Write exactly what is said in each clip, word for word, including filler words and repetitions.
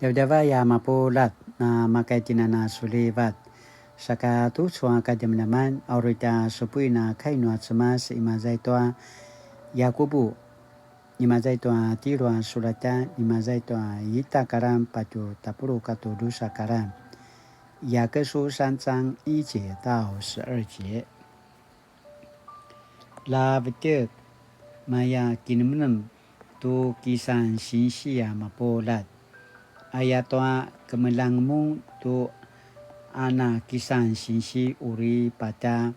Djavadjavay a mapuljat, na makaitjinan a sulivat. Saka tucu a kadjamadjaman, a uri tja supuin a kai nua Cemas, imaza i tua Yakubu, imaza i tua tjelu a sulatjan, imaza i tua ita karan patje tapuluq katua drusa karan. 雅各書三章一節到十二節。 Lja vetjek, maya kinemnem tu kisan sinsi a mapuljat. Ayatua kemeljang mun tu ana kisan sinsi uri patja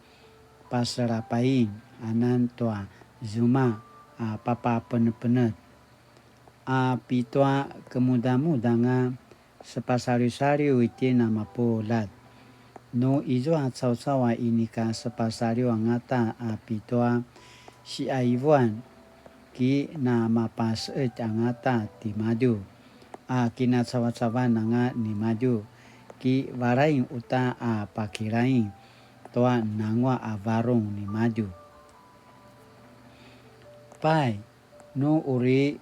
paselapain anan tua zuma a papapenepenet. A pitua kemudamudanga sepasaliwsaliw itjen a mapuljat. Nu izua caucau a inika sepasaliw angata a pitua siaivuan, ki na mapaseqetj angata timadju, a kinacavacavan anga nimadju, ki valain uta a pakilaing tua nanguaq a varung nimadju. Pai, nu uri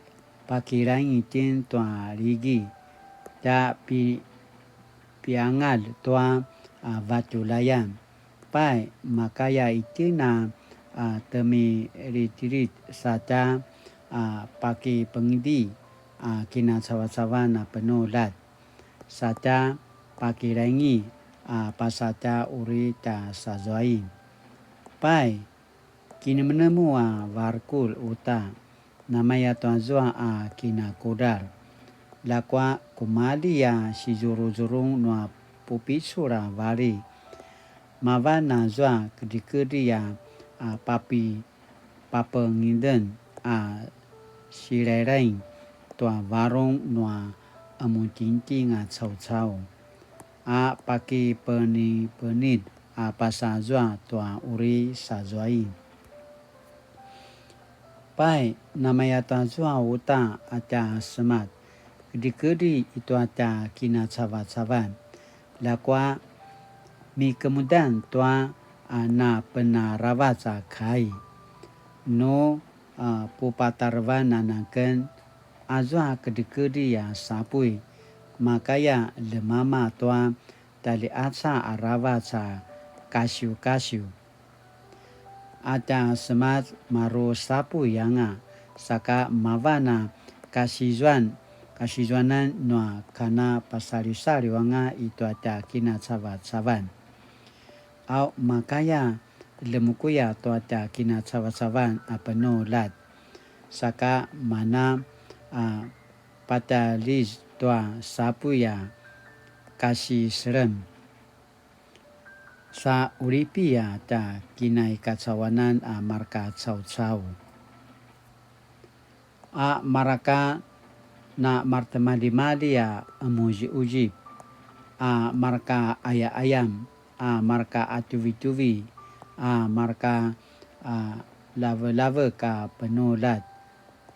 pakilaing itjen tua ligi, tja pi-, piangalj tua, a, vatjulayan. Pai, makaya itjen a, a, temilitlit satja, a, pakipengdi, a, kinacavacavan a penuljat. Satja pakilaingi, a, pasa tja uri tja sazuain. Pai, kinemenemu a varkul uta, namaya tua zua a kinakudral. Ljakua kumalji a sizuruzurung nua pupicul a vali. Mavan a zua kedrikedri a, a papi-, papengiden a silailai tua varung nua emutjingtjing a caucau, a pakipenipenid a pasazua tua uri sazuain. Pai, namaya tazua uta a tja semat, kedrikedri itua tja kinacavacavan, ljakua mikemudan tua a napenaravac a kai. Nu, a, pupatarevan anan aken, azua kedrikedri a sapuy, makaya ljemama tua tjaljiqaca aravac a kasiukasiu. A tja semat maru sapuy anga, saka mavan a kasizuan, kasizuanan nua kana pasalisaliw anga itua tja kinacavacavan. Au makaya ljemukuya tua tja kinacavacavan a penuljat, saka mana a patjaljiz tua sapuy a kasiselem. Sa ulipi a tja kinaikacauanan a marka caucau. A marka na maretimaljimalji a emuziuzip, a marka aya'ayam, a marka atuvituvi, a marka, a, lavelavek a penuljat,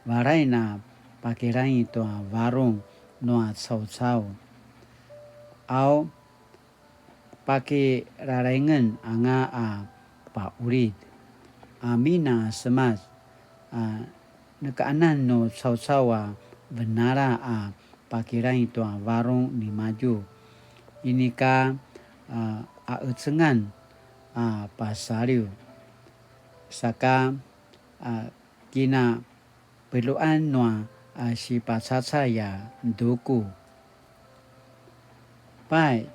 valain a pakilaing tua varung nua caucau. Au, pakiraraingen anga a pa'ulid. Amin a semat, a, nekaanan nu caucau a venala a pakilaing tua varung nimadju. Inika, a, a'ecengan a pasaliw. Saka, a, kina peluan nua a sipacacay a duku. Pai,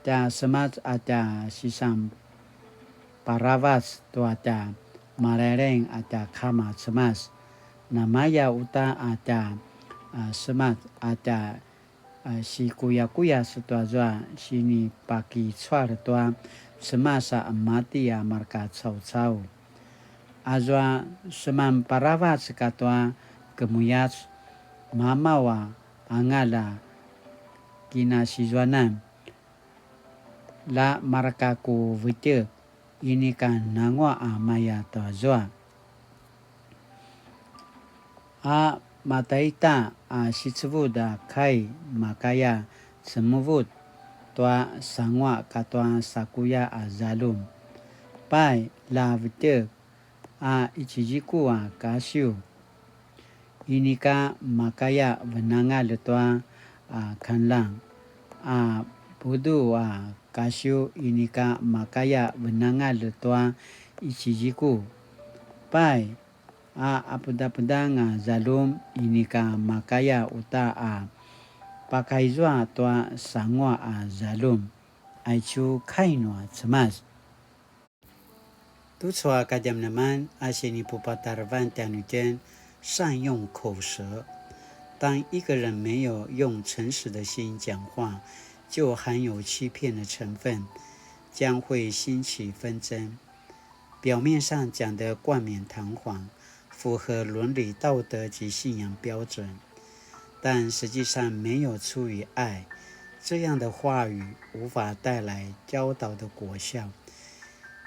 tja semac a tja sisan paravac tua tja malayleng a tja kama cemas. Namaya uta a tja, a, semac a tja a, sikuyakuya setua zua sinipakicual tua cemas a emati a marka caucau. Azua seman paravac katua kemuyac mamaw a angalj a kinasizuanan, la marka ku vetjek, inika nanguaq a maya tua zua. A mataita a sicevud a kai makaya cemevud tua sanguaq katua sakuya a zaljum. Pai, la vetjek a iciziku a kasiw. Inika makaya venangalj tua a kanlang, a budu a kasiw inika makaya venangalj tua iciziku. Pai, a apedapedang a zaljum inika makaya uta a pakaizua tua sanguaq a zaljum. Aicu kai nua Cemas. Tucu a kadjamadjaman a sinipupatarevan tjanuitjen, 善用口舌。当一个人没有用诚实的心讲话，就含有欺骗的成分，将会兴起纷争。表面上讲得冠冕堂皇，符合伦理道德及信仰标准，但实际上没有出于爱，这样的话语无法带来教导的果效。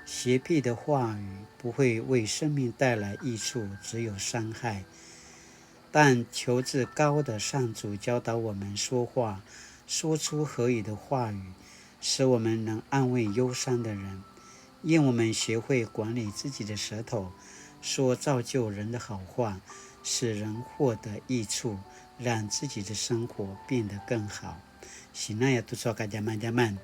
邪僻的话语不会为生命带来益处，只有伤害。但求至高的上主教导我们说话，说出合宜的话语，使我们能安慰忧伤的人。愿我们学会管理自己的舌头，说造就人的好话，使人获得益处，让自己的生活变得更好。Sinaya tucu a kadjamadjaman.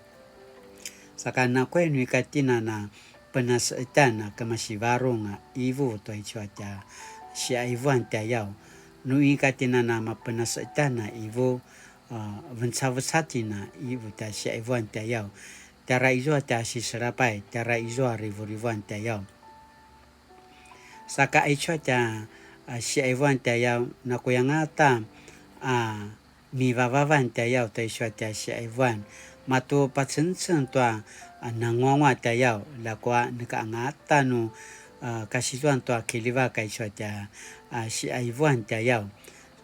Saka nakuya nu ika tjen a na penaseqetjan a kemasivarung a ivu tua aicu a tja siqaivuan tjayaw. Nu ika tjen a na mapenaseqetjan a ivu, a, vencaveca tjen a ivu tja siqaivuan tjayaw. Tjara izua tja siselapay, tjara izua rivurivuan tjayaw. Saka aicu a tja, a, siqaivuan tjayaw, nakuyanga ta, a, mivavavan tjayaw tua aicu a tja siqaivuan. Matu pacengceng tua, a, nanguanguaq tjayaw, ljakua neka angata nu, a, kasizuan tua kiljivak aicu a tja, a, siqaivuan tjayaw.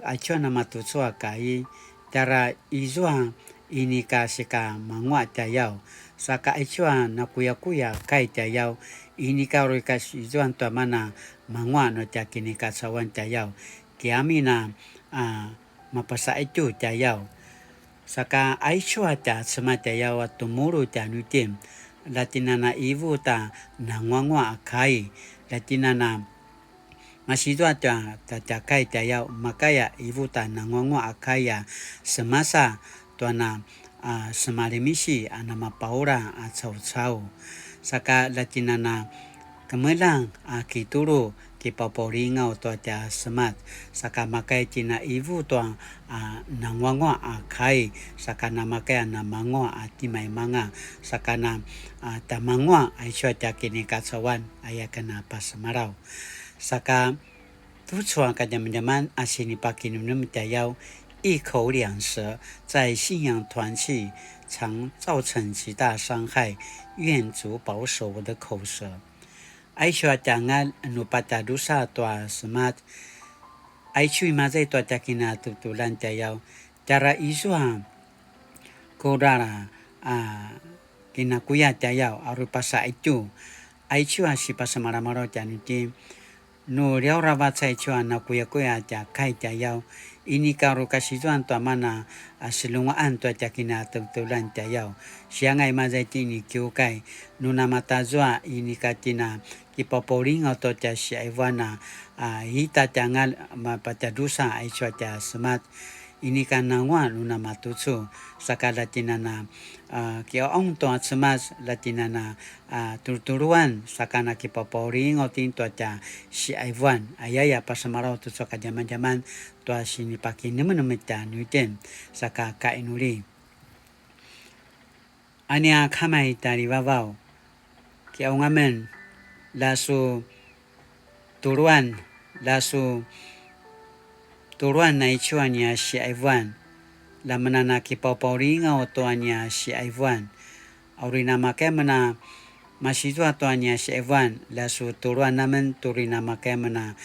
Aicu a namatucu a kai, tjara izua inika sika manguaq tjayaw. Saka aicu a nakuyakuya kai tjayaw, inika uri kasizuan tua mana manguaq nua tja kinikacauan tjayaw. Kiamin a, a, mapasaqetju tjayaw. Saka aicu a tja Cemas tjayaw a temulu tjanuitjen, lja tjen a na ivu ta nanguanguaq a kai, lja tjen a na masizua tja, tja, tja kai tjayaw, makaya ivu ta nanguanguaq a kai a semasa tua na, a, semalimisi a namapaula a caucau. Saka lja tjen a na kemeljang a kitulu kipapaulingaw tua tja Cemas, saka makaya tjen a ivu tua, a, nanguanguaq a kai, saka namakaya namanguaq a timaimanga, saka na, a, tjamanguaq aicu a tja kinikacauan, aya ken a pasemalaw. Saka tucu a kadjamadjaman a sinipakinemnem tjayaw, 一口两舌，在信仰团契常造成极大伤害，愿主保守我的口舌。Aicu a tja angalj nu patjadrusa tua Cemas, aicu imaza i tua tja kinatutulan tjayaw, tjara izua kudral a kinakuya tjayaw, a uri pasaqetju. Aicu a sipasemalamalaw tjanuitjen, nu liaw aravac aicu a nakuyakuya tja kai tjayaw, inika uri kasizuan tua mana a selunguaqan tua tja kinatutulan tjayaw. Sianga imaza itjen i kiukai, nu namatazua inika tjen a kipapaulingaw tua tja siqaivuan a, a, ita tja angalj mapatjadrusa aicu a tja Cemas. Inika nanguaq nu namatucu, saka lja tjen a na, a, kiqaung tua Cemas, lja tjen a na, a, tulutuluan, saka na kipapaulingaw itjen tua tja siqaivuan. Ayaya pasemalaw tucu a kadjamadjaman tua sinipakinemenem tjanuitjen, saka kainuli. A nia Kama i tjarivavaw, kiqaung amen, lja su tuluan, lja su tuluan aicu a nia siqaivuan, lja men a na kipapaulingaw tua nia siqaivuan. A uri namakaya men a masizua tua nia siqaivuan, lja su tuluan amen tu uri namakaya men a,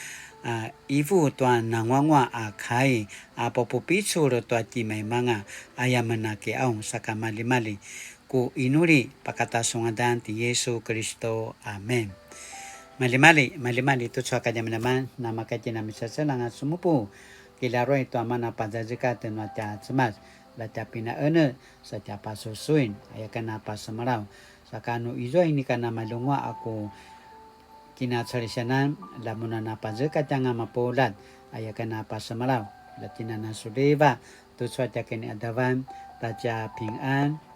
a, ivu tua nanguanguaq a kai, a papupicul tua timaimanga, aya men a kiqaung, saka maljimalji ku inuli pakata su ngadan ti Yesu Kiristu. Amen. Maljimalji, maljimalji tucu a kadjamadjaman, namakaya itjen a misaseljang a sumupu, kilaruay tua mana pazazekatj nua tja Cemas, lja tja pinaqenetj, sa tja pasusuin, aya ken a pasemalaw. Saka nu izua inika namalunguaq a ku kinacalisianan, lja mun a na pazekatj anga mapuljat, aya ken a pasemalaw, lja tjen a na suliva tucu a tja kiniadavan, ta tja pingan.